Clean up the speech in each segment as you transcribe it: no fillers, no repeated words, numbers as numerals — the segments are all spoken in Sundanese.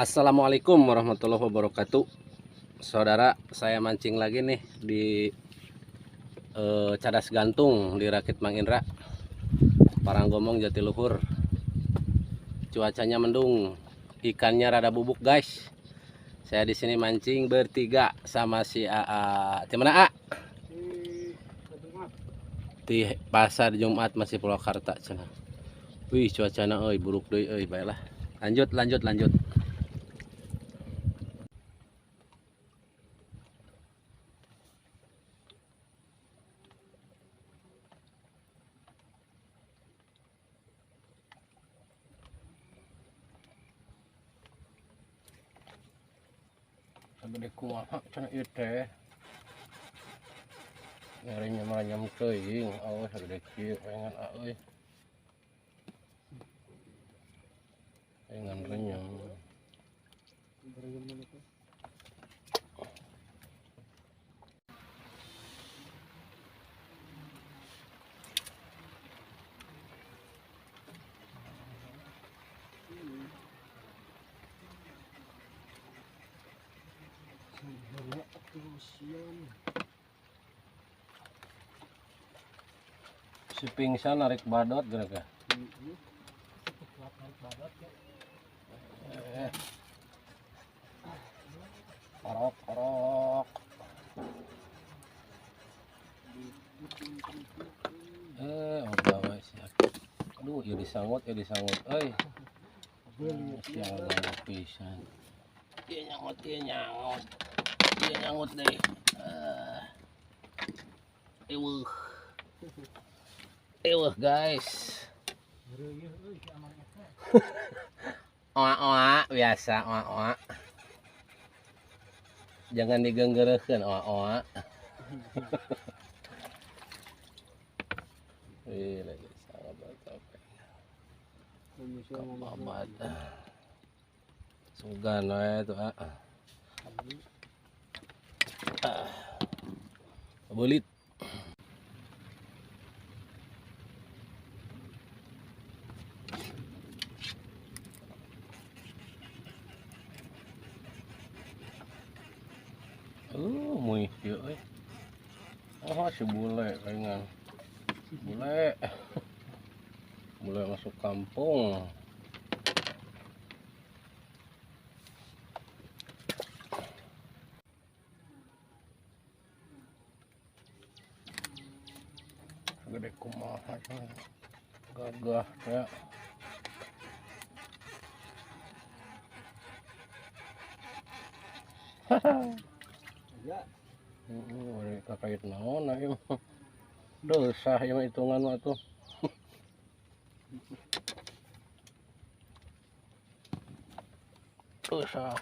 Assalamualaikum warahmatullahi wabarakatuh. Saudara, saya mancing lagi nih di Cadas Gantung di Rakit Mang Indra, Paranggombong, Jatiluhur. Cuacanya mendung, ikannya rada bubuk, guys. Saya di sini mancing bertiga sama si AA. Di mana, A? Di Pasar Jumat masih Purwakarta cenah. Wih, cuacana euy buruk deui euy, baiklah. Lanjut, lanjut, lanjut. Gede kumaha cenah ieu teh. Nyari nyam teuing, awas gede kieu pengen euy. Pengen renyam. Si pingsan narik badot geura. Orok orok. Udah we sia. Aduh, ieu disangut, ieu disangut euy. Sial pisan. Ieu nyangut, ieu nyangut. Ieu nyangut deui. Eweuh. Eweuh, guys. Oa-oa biasa oa-oa. Jangan digenggereukeun oa-oa. Wih, lagi sahabat apa? Kababat. Sugan we tuh ah. Belit. Muih kieu euy. Oh, si bule ringan. Bule. Bule masuk kampung. Gede kumaha gagah ya. Haha. Heeh, kakait naon ieu mah. Dosa ieu mah hitungan mah tuh. Dosa.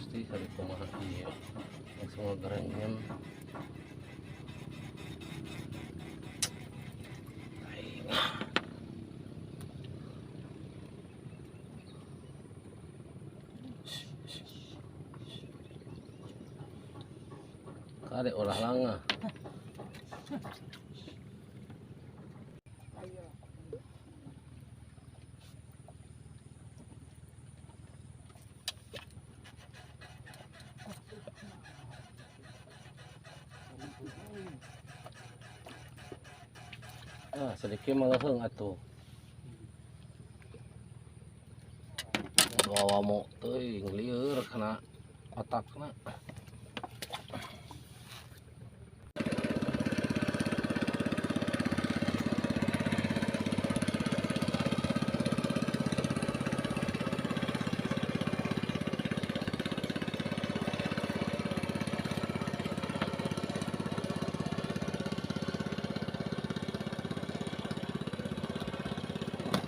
Gusti sari kumaha ieu langsung ngerenyem. Kade olah langa. Ah, sedikit meleheung atuh. Bawa mau teuing lieur kana otakna.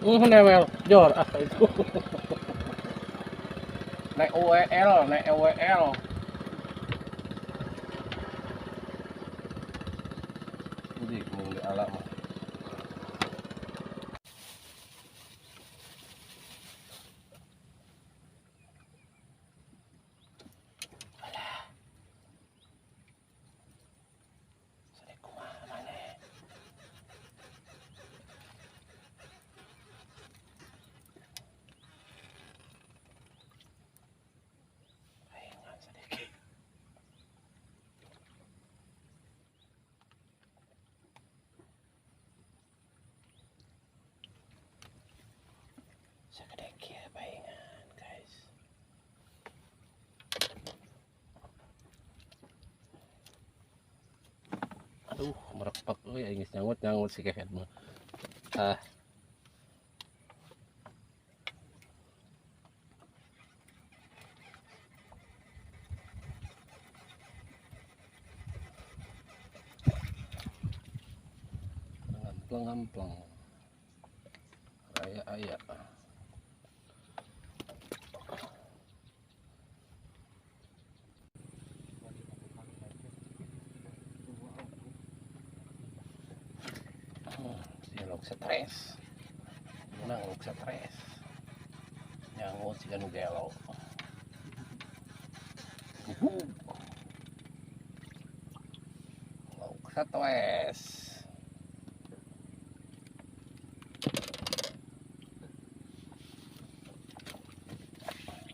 Newel jor ah itu. Naik OWL, naik OWL. Deui mung diala mah. Alah. Sadek kumaha maneh. Paingan sadek. Sagede kieu paingan, guys. Aduh, merepak euy aing geus nyangut-nyangut si kehet mah. Ah. Ngampleng-ngampleng. Aya-aya. Si lauk stres. Menang lauk stres. Nyangut siga nu gelo. Lauk stres.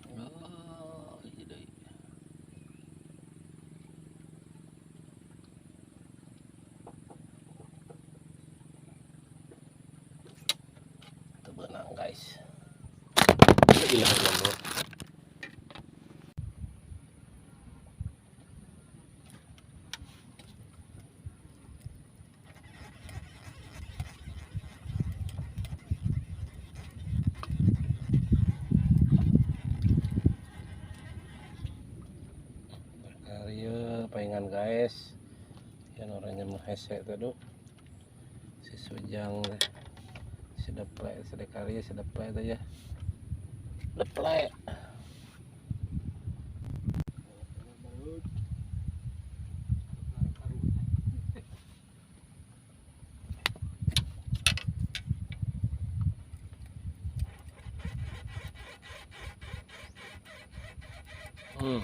Oh, hiji deui. Teu beunang, guys. La ilaha illallah. Ieu paingan guys. Yang orangnya menghese teh si Sujang teh. Si deplek, si dekarya, si deplek teh ya. Deplek.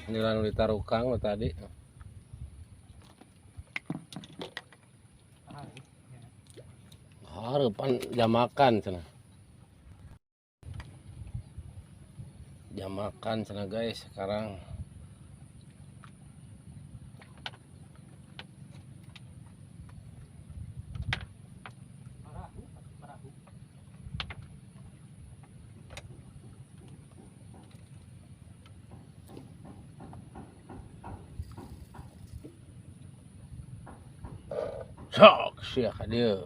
Nilai nu ditarukang nu tadi. Hareupan jam makan cenah. Jam makan cenah guys sekarang. Sok sia ka dieu.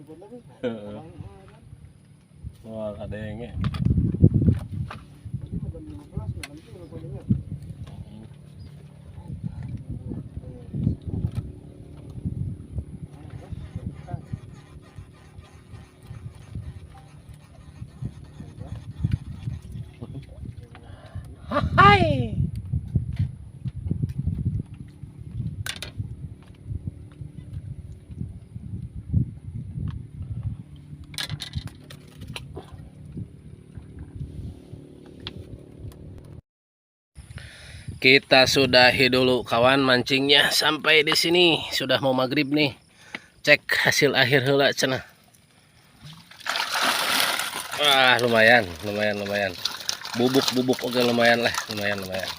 Ribut lagi. Heeh. Wah, ada yang Tadi mah jam 15 nggak penting kalau dengar. Hai. Kita sudahi dulu kawan mancingnya sampai di sini. Sudah mau maghrib nih. Cek hasil akhir heula cenah. Wah, lumayan, lumayan, lumayan. Bubuk-bubuk oke lumayan lah, lumayan, lumayan.